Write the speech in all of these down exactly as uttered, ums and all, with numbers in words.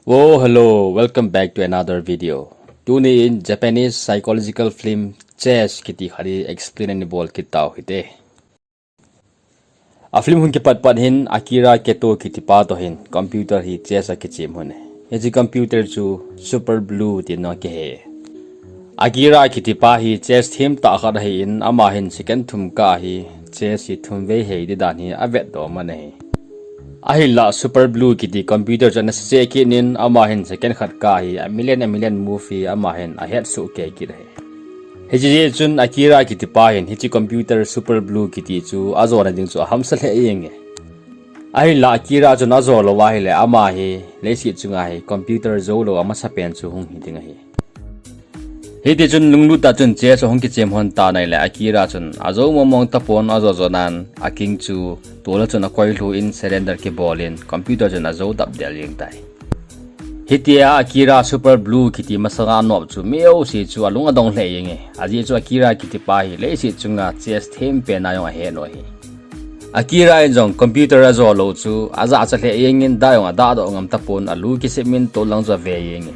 Oh, hello, welcome back to another video. Tuni in Japanese psychological film Chess kiti khat hi explain ani bol kit tau hite. A film hung kipat pat hin Akira Keto kiti pa to hin computer hi chess a kichem hon e. Hiche computer chu Super Blue tin a kihe. Akira kiti pa hi chess them tah khat ahin, ama hin second thum kah hi chess hi thum vei hei di dan hi avet doh man ahi. Ahinlah Super Blue kiti computer chu ana sese kit in, ama hin second khat kah hi a million a million move hi ama hin ahet soh kei kit ahi. Hiche jeh chun Akira kiti pa hin hiche computer Super Blue kiti chu ajona ding chu ahamsa lheh jeng e. Ahinlah Akira chun ajo lou ahile ama hi leiset chunga hi computer jou lou amasapen chu hung hi ding ahi. Hiti chun lunglut tah chun chess a hung kichem hon tan ahile Akira chun ajou mong mong tapon, ajo jo nan aking chu tol a chun akoi lhu in surrender kibol in computer chun ajou dap del jeng tai. Hitia Akira Super Blue kiti masanga anop chu mi jouse chu alung adong lheh jeng e. Ajeh chu Akira kiti pa hi leiset chunga chess them pen a jong ahe lou ahi. Akira in jong computer ajo lou chu ajahcha lheh jeng in, dah jong adah doh ngam tapon, alu kisem in tol lang chu ave jeng e.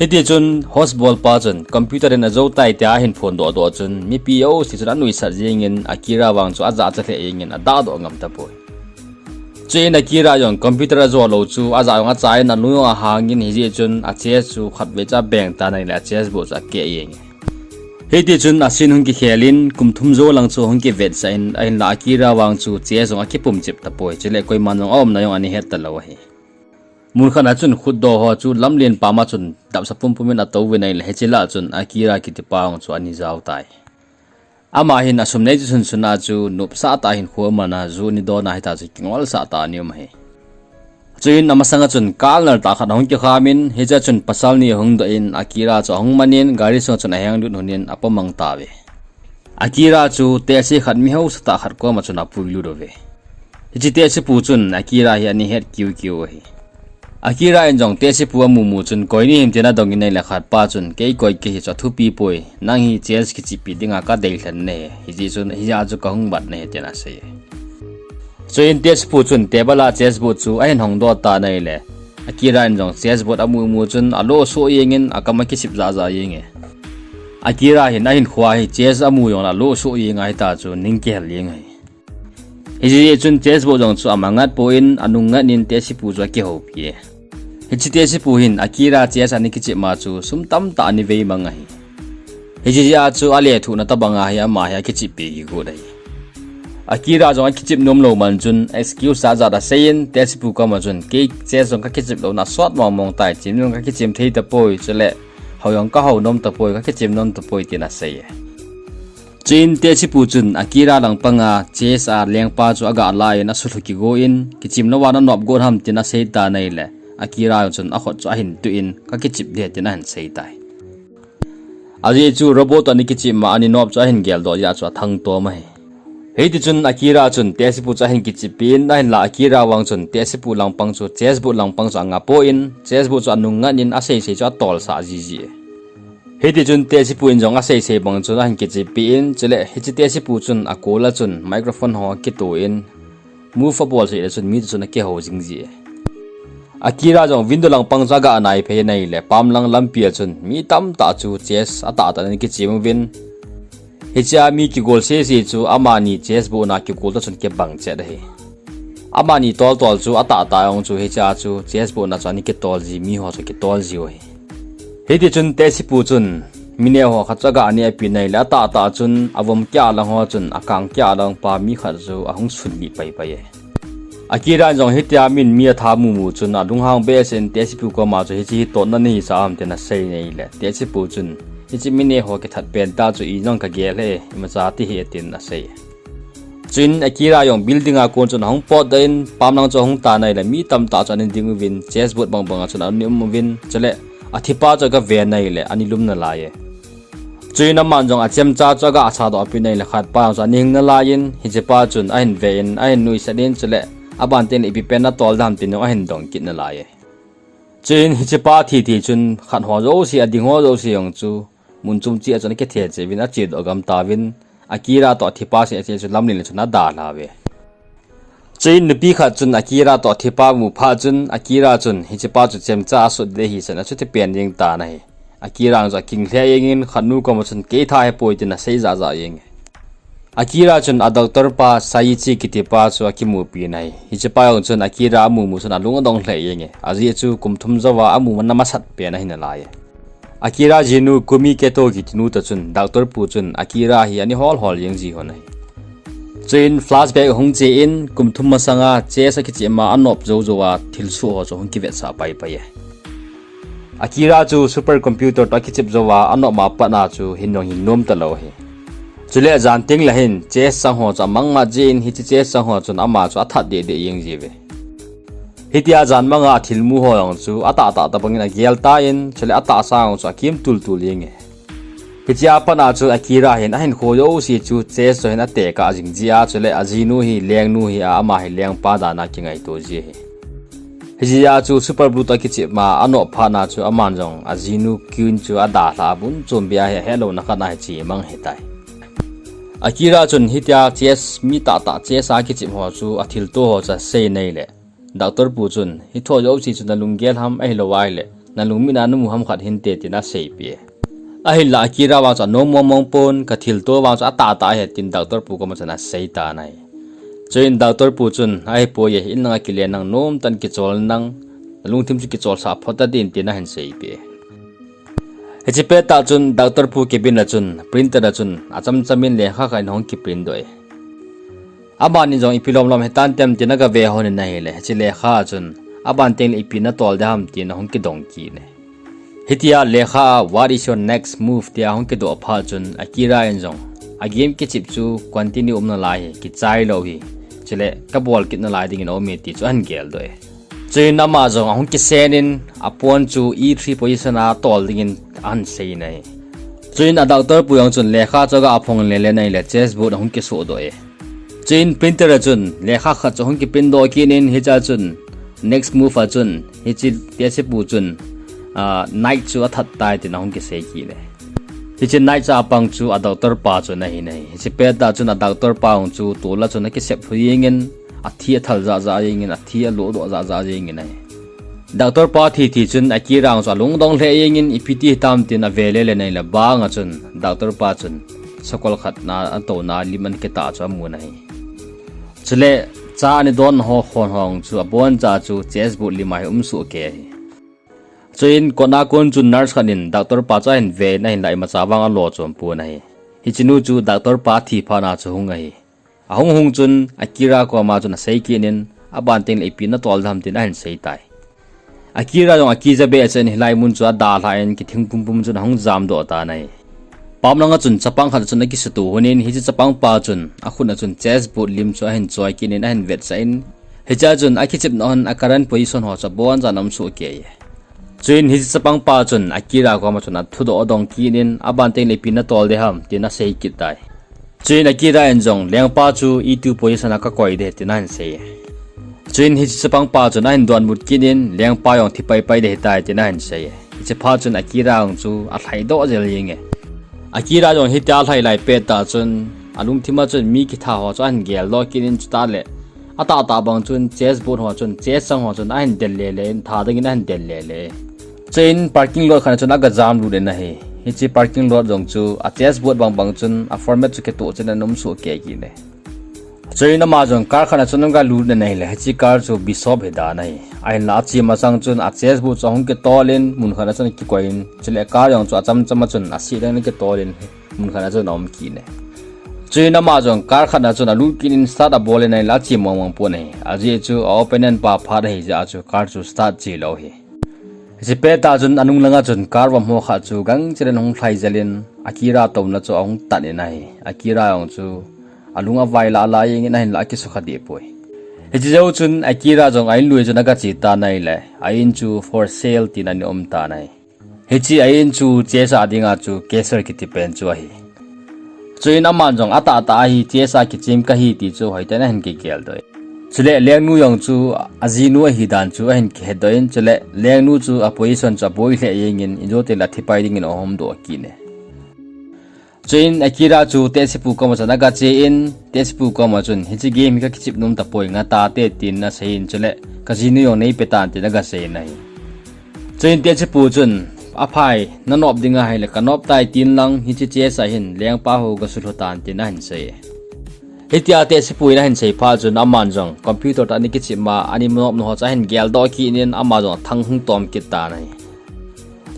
Hiti chun host bol pa chun computer in ajou tai tia ahin phondoh doh chun mipi jouse chun anuisat jeng in Akira vang chu ajahcha lheh jeng in adah doh ngam tapoi. Chuin Akira jong computer ajo lou chu ajah jong acha in alung jong ahang in, hijeh chun a chess chu khatvei chu abeng tan ahile a chess board chu akeh jeng e. Hiti chun a scene hung kikhel in kum thum jou lang chu hung kivetsah in, ahinlah Akira vang chu chess jong akipum chep tapoi, chule koiman jong aumna jong ana het talou ahi. Mun khat a chun khutdoh ho chu lamlen pam a chun dapsa pumpum in atou vin ahile hiche lah chun Akira kiti pa jong chu ana jao tai. Ama hin asum nei chu sunsun a chu nopsah tah a hinkho aman a, ju ana don a hita chu kingolsah tah a ana um ahi. Chuin amasang a chun car nal tah khat ahung kikham in, hichea chun pasal ni ahung doh in Akira chu ahung man in gari sunga chun aheng lut hon in apomang tauve. Akira chu tehse khat mi hausa tah khat koma chun apui lut uve. Hiche tehsepu chun Akira hi ana het kiu kiu ahi. Akira in jong tehsepu amu mu chun koi nahim tin adong in ahile khat pa chun, kei koi kahi chu athupi poi, nang hi chess kicheppi dinga kadei lhen nahi, hijeh chun hijeh a chu kahung mat nahi tin asei e. Chuin tehsepu chun table a chess board chu ahin hongdoh tan ahile Akira in jong chess board amu mu chun alo soh jeng in akam akichep jah jah jeng e. Akira hin ahinkhoa hi chess amu jongle alo soh jeng ahita chu ning kihel jeng ahi. Hijeh chun chess board jong chu amangat poi in anung ngat in tehsepu chu akihoupi e. Hiche tehsepu hin Akira chess ana kichep ma chu sum tamtah ana veimang ahi. Hijeh a chu alethuhna tobang a hi ama hi akicheppi kigot ahi. Akira jong akichep nom lou man chun excuse ajat asei in tehsepu koma chun, kei chess jong kakichep louna asot mong mong tai, chem jong kakichem thei tapoi, chule hou jong kahou nom tapoi, kakichem nom tapoi tin asei e. Chuin tehsepu chun Akira langpanga chess a lengpa chu aga la in asulhu kigo in, kichemna vang nanop got ham tin asei tan ahile Akira chun akhut chu ahin tuh in, kakichep ding tin ahin sei tai. Ajeh chu robot toh ana kichep ma, ana nop chu ahin geldoh jeh a chu athangtom ahi. Hiti chun Akira chun tehsepu chu ahin kicheppi in, ahinlah Akira vang chun tehsepu langpang chu chess board langpang chu angapoi in, chess board chu anung ngat in aseisei chu atolsah jiji e. Hiti chun tehsepu in jong aseisei bang chun ahin kicheppi in, chule hiche tehsepu chun akol a chun microphone ho akito in, move abol seh le chun mi chun akihou jing ji e. Akira jong window langpang chu aga naiphei in ahile pamlang lampi a chun mi tamtah chu chess atahtah in ana kichem uvin, hichea mi kigol sese chu amani chess board na kigol toh chun kibang chet ahi. Amani toltol chu atahtah jong chu hichea chu chess board na chu ana kitol ji, miho chu kitol jiu ahi. Hiti chun tehsepu chun mi neo ho khat chu aga nehpi in ahile atahtah chun avom kia lang ho chun akang kia lang pa mi khat chu ahung sunlih pai pai e. Akira in jong hitia min mi atha mu mu chun alunghang behseh in tehsepu koma chu hiche hi totna nahisah ham tin asei in ahile tehsepu chun, hiche mi neo ho kithat pen tah chu i jong kagel e, imacha ti hih e tin asei. Chuin Akira jong building a kon chun ahung potdoh in pamlang chu ahung tan ahile mi tamtah chu ana ding uvin chess board bangbang a chun ana um uvin, chule athipa chu aga ven ahile ana lum nalai e. Chuin aman jong achemcha chu aga sadoh pi in ahile khat pa jong chu ana hing nalai in, hichepa chun ahin ve in ahin nuisat in, chule aban tin ipi pen natol dam tin jong ahin dong kit nalai e. Chuin hichepa thi thi chun khat ho jouse, ading ho jouse jong chu mun chom cheh a chun akithe cheh uvin achedoh gam tauvin, Akira toh athipa seh cheh chu lamlen le chun adalha uve. Chuin nupi khat chun Akira toh thipa amu phat chun Akira chun hichepa chu chemcha asut ding ahi chun achuti pen ding tan ahi. Akira chu aking lheh jengin khatnu koma chun kei tha hepoi tin asei jahjah jenge. Akira chun a doctor pa Saichi kitipa chu akimupi in ahi. Hichepa jong chun Akira amu mu chun alung adong lheh jenge. Ajeh chu kum thum jouva amu mana masat pen ahi nalai e. Akira jinu Kumi Keto kitinu toh chun doctor pu chun Akira hi ana hol hol jeng ji lhon ahi. Chuin flashback hung che in kum thum masanga chess akichep ma anop jou jouva thilsoh ho chu hung kivetsah pai pai e. Akira chu supercomputer toh akichep jouva anop ma pat a chu hin jong hin nom talou ahi. Chule jan teng le hin chess chang ho chu amang mat jin hiche chess chang ho chun ama chu athat deh deh jeng ji uve. Hitia jan manga athilmu ho jong chu atahtah tobangin agel tan, chule atahsa jong chu akim tul tul jenge. Hichea pat a chu Akira hin ahinkho jouse chu chess toh hin atekah jing jia, chule ajinu hi lengnu hi a, ama hi lengpa dan a kingaito ji ahi. Hijeh a chu Super Brute toh akichep ma anop phat a chu aman jong ajinu Kyun chu adalhah a, abon chom beh a hi ahetlouna khat a hiche amang ahitai. Akira chun hitia chess, mi tahtah chess a kichep ho chu athilto ho chu asei in ahile, doctor pu chun, hitho jouse chu nalunggel ham, ahilou ahile nalungmit a namu ham khat hinte tin aseipeh e. Ahinla Akira vang chu anom mong mong pon, kathilto vang chu atahtah ahi tin doctor pu koma chun asei tan ahi. Chuin doctor pu chun, ahipoi e, in langa kile nang, nomtah in kichol nang, nalungthim chu kicholsah phot ta din tin ahin seipeh e. Hiche pettah chun doctor pu cabin a chun printer a chun achamchamin lekha khat in ahung kiprint doh e. Abani jong ipi lomlom hitan tem tin agave lhon in ahile, hiche lekha a chun aban tengle ipi natol ding ham tin ahung kidong kit e. Hitia lekha a What is your next move tia ahung kidoh phat chun Akira in jong a game kichep chu continue um nalai hi, kichai lou hi, chule kabol kit nalai dingin aume ti chu ahin geldoh e. Chuin ama jong ahung kisen in, a pawn chu e three position a tol dingin ahin sei in ahi. Chuin a doctor pu jong chun lekha chu aga phong lele in ahile chessboard ahung kisohdoh e. Chuin printer a chun lekha khat chu ahung kiprint doh kit in, hichea chun next move a chun hiche tehse pu chun, ah, knight chu athat tai tin ahung kisei kit e. Hiche knight chu apang chu a doctor pa chu ahi in ahi. Hiche pettah chun a doctor pa jong chu tol a chun akisep lhu jengin, athi athal jahjah jengin, athi alodoh jahjah jengin ahi. Doctor pa thi thi chun Akira jong chu alungdong lheh jengin, ipi ti hitam tin ave lele in ahile bang a chun doctor pa chun sakol khat na atouna lim ana kitah chu amun ahi. Chule cha ana don ho khon ho jong chu aboncha chu chessboard lim a hi um soh kei ahi. Chuin kotna kon chun nurse khat in doctor pa chu ahin ve in ahinla imacha vang alo chom pon ahi. Hichenu chu doctor pa thi phat a chu hung ahi. Ahung hung chun Akira koma chun asei kit in, aban tengle ipi natol ding ham tin ahin sei tai. Akira jong akija behseh in hilai mun chu adalhah in kithing pumpum chun ahung jamdoh tan ahi. Pam langa chun chapang khat chun akisuto lhon in, hiche chapang pa chun akhut a chun chessboard lim chu ahin choi kit in ahin vetsah in, hichea chun akichepna hon a current position ho chu abonchan aum soh kei e. Chuin hiche chapang pa chun Akira koma chun athudoh adong kit in, aban tengle ipi natol ding ham tin asei kit tai. Chuin Akira in jong lengpa chu e two position a kakoi ding tin ahin sei e. Chuin hiche chapang pa chun ahin donbut kit in, lengpa jong thi paipai ding ahitai tin ahin sei e. Hiche phat chun Akira jong chu alhaidoh jel jenge. Akira jong hitia alhai lai pettah chun alungthim a chun mi kitha ho chu ahin geldoh kit in, chutah le atahtah bang chun chessboard ho chun, chess chang ho chun ahin del lele in, tha dingin ahin del lele. Chuin parking lot khat a chun aga jamlut in ahi. Hiche parking lot jong chu a chessboard bang bang chun a format chu kitoh chen in aum soh kei kit e. Chuin ama jong car khat a chun aga lut in ahile, hiche car chu Bishop hidan ahi. Ahinla ache masang chun a chessboard chu ahung kitol in, mun khat a chun akikoi in, chule car jong chu achamcham a chun asih dingin akitol in, mun khat a chun aum kit e. Chuin ama jong car khat a chun alut kit in start abol in ahile ache mong mong pon ahi. Ajeh chu a opponent pa phat ahijeh a chu car chu start chelou ahi. Hiche pettah chun anung langa chun car vahmo khat chu gangchel in ahung lhai jel in Akira touna chu ahung tan in ahi. Akira jong chu alung avai lah lah jengin ahinla akisukha deh poi. Hiche jou chun Akira jong a in lui chun aga che tan ahile, a in chu for sale tin ana um tan ahi. Hiche a in chu chess a dinga chu castle kiti pen chu ahi. Chuin aman jong atahtah ahi, chess a kichem kahi ti chu hoitah in ahin kigeldoh in. Chule lengnu jong chu ajinu ahidan chu ahin kihetdoh in, chule lengnu chu a position chu aboi lheh jengin, ijo tile athi pai dingin ahomdoh kit e. Chuin Akira chu Tetsipu koma chun aga che in, Tetsipu koma chun, "Hiche game hi ka kichep nom tapoi, ngah tate," tin asei in, chule, "Ka jinu jong neipe tan," tin aga sei in ahi. Chuin Tetsipu chun, "Aphai, nanop ding ahile kanop tai tin lang, hiche chess a hin lengpa ho gasulhu tan," tin ahin sei. Hitia Tetsipu in ahin sei phat chun aman jong computer toh ana kichep ma, ana nopna ho chu ahin geldoh kit in, ama jong athang hung tom kit tan ahi.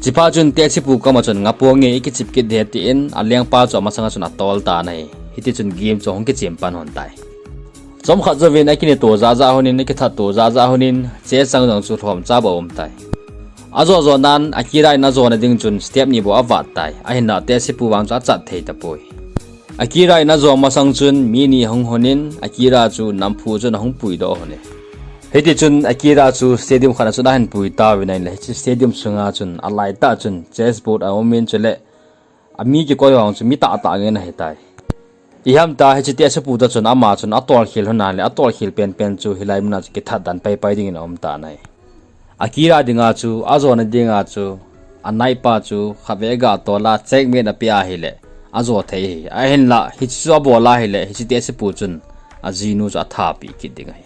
Chuphat chun Tetsipu koma chun, "Ngah ponge, i kichep kit ding ahi," tin alengpa chu amasanga chun atol tan ahi. Hiti chun game chu ahung kichem pan lhon tai. Chomkhat jouvin akine to jaja lhon in, akithat to jaja lhon in, chess chang jong chu lhomcha bou aum tai. Ajo jo nan, Akira in ajona ding chun step ni bou avat tai. Ahinla Tetsipu vang chu achat thei tapoi. Akira in ajo masang chun mi ni ahung lhon in, Akira chu namphu chun ahung puidoh lhon e. Hiti chun Akira chu stadium khat a chun ahin pui tauvin ahinla, hiche stadium sunga chun alaitah chun chessboard aum in, chule ami kikoi ho chu mi tahtah ngen ahitai. Iham tia hiche Tetsipu toh chun ama chun atolkhel lhon a le, atolkhel penpen chu hilai muna chu kithat dan paipai dingin aum tan ahi. Akira dinga chu, ajona dinga chu, a knight pa chu khatvei aga tol a checkmate ape ahile, ajo thei ahi. Ahinla, hiche chu abol ahile, hiche Tetsipu chun ajinu chu athapi kit ding ahi.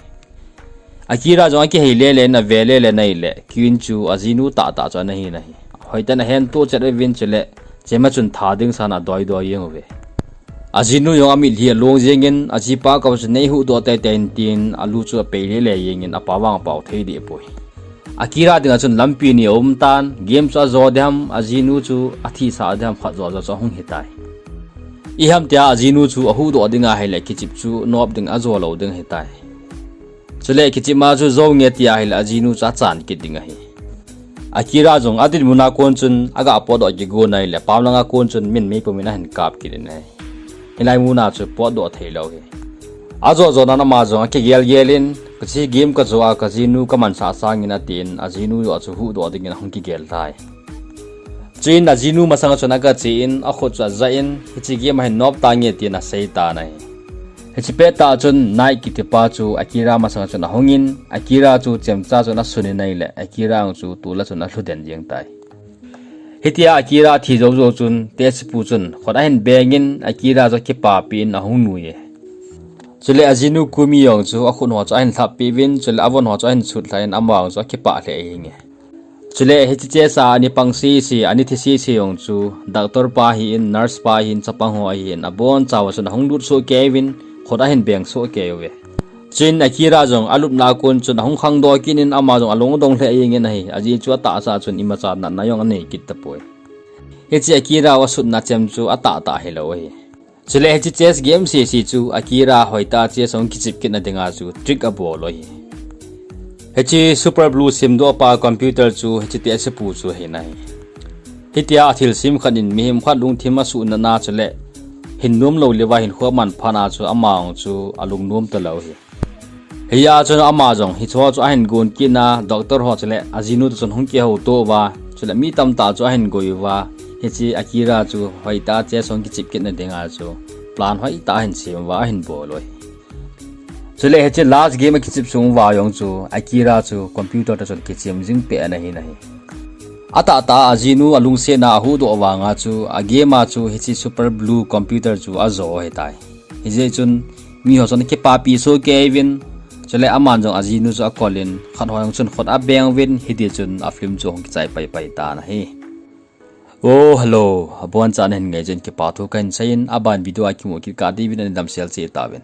Akira jong akihei lele in, ave lele in ahile, queen chu ajinu tahtah chu ana hin ahi. Hoitah in ahen toh chet uvin, chule, chema chun that ding san adoi doi jeng uve. Ajinu jong amitlhi along jeng in, ajipa koma chun, "Nei huhdoh teitei in," tin alu chu apei lele jeng in, apa vang apao thei deh poi. Akira dinga chun lampi ni aum tan, game chu ajo ding ham, ajinu chu athisah ding ham, khat jo jo chu ahung hitai. Iham tia ajinu chu ahuhdoh ding ahile, kichep chu nop ding ajo lou ding ahitai. Chule kichep ma chu jo nge tia ahile, ajinu chu achan kit ding ahi. Akira jong adinmun a kon chun aga potdoh kigon ahile, pamlang a kon chun min meipum in ahin kap kit in ahi. Hilai muna chu potdoh thei lou ahi. Ajo jo nan ama jong akigel gel in, "Hiche game kajo a kajinu kamansah sangin," atin, ajinu joh chu huhdoh dingin ahung kigel tai. Chuin ajinu masanga chun aga che in, akhut chu ajah in, "Hiche game a hin nop tange," tin asei tan ahi. Hiche pettah chun knight kitipa chu Akira masanga chun ahung in, Akira chu chemcha chun asun in ahile, Akira jong chu tol a chun alhu den jeng tai. Hitia Akira thi jou jou chun, Tetsipu chun khut ahin beng in, Akira chu akipapi in ahung nui e. Chule ajinu Kumi jong chu akhut ho chu ahin lhappi uvin, chule avon ho chu ahin sutlha in, ama jong chu akipah lheh jeng e. Chule hiche chess a ana pang sese, ana thi sese jong chu, doctor pa ahin, nurse pa ahin, chapang ho ahin, abonchauva chun ahung lut soh kei uvin, khut ahin beng soh kei uve. Chuin Akira jong alupna a kon chun ahung khangdoh kit in, ama jong alung adong lheh jeng in ahi, ajeh chu atahsa chun imacha natna jong anei kit tapoi. Hiche Akira asutna chem chu atahtah hilou ahi. Chule hiche chess game sese chu Akira hoitah a chess ahung kichep kitna dinga chu trick abol u ahi. Hiche Super Blue semdohpa computer chu hiche Tetsipu chu ahi nai. Hitia athilsem khat in mihem khat lungthim asuhnatna chule hin nomlou leuva hinkho aman phatna chu ama jong chu alungnom talou ahi. Hijeh chun ama jong hicheho chu ahin gon kit in, doctor ho chule ajinu toh chun hung kihouto uva, chule mi tamtah chu ahin goi uva, hiche Akira chu hoitah a chess ahung kichep kitna dinga chu plan hoitah ahin sem uva ahin bol u ahi. Chule hiche last game akichep sung uva jong chu Akira chu computer toh chun kichem jing pen ana hi nai. Atahtah a ajinu alungsetna ahuhdoh vanga chu a game a chu hiche Super Blue computer chu ajo ahitai. Hijeh chun miho chun akipapi soh kei uvin, chule aman jong ajinu chu akol in, khat ho jong chun khut abeng uvin, hiti chun a film chu ahung kichai paipai tan ahi. Oh, hello. Abonchan nahin ngai jeh in kipathu kahin seiyin, aban video a kimu kit kah diuvin nadamsel cheh tauvin.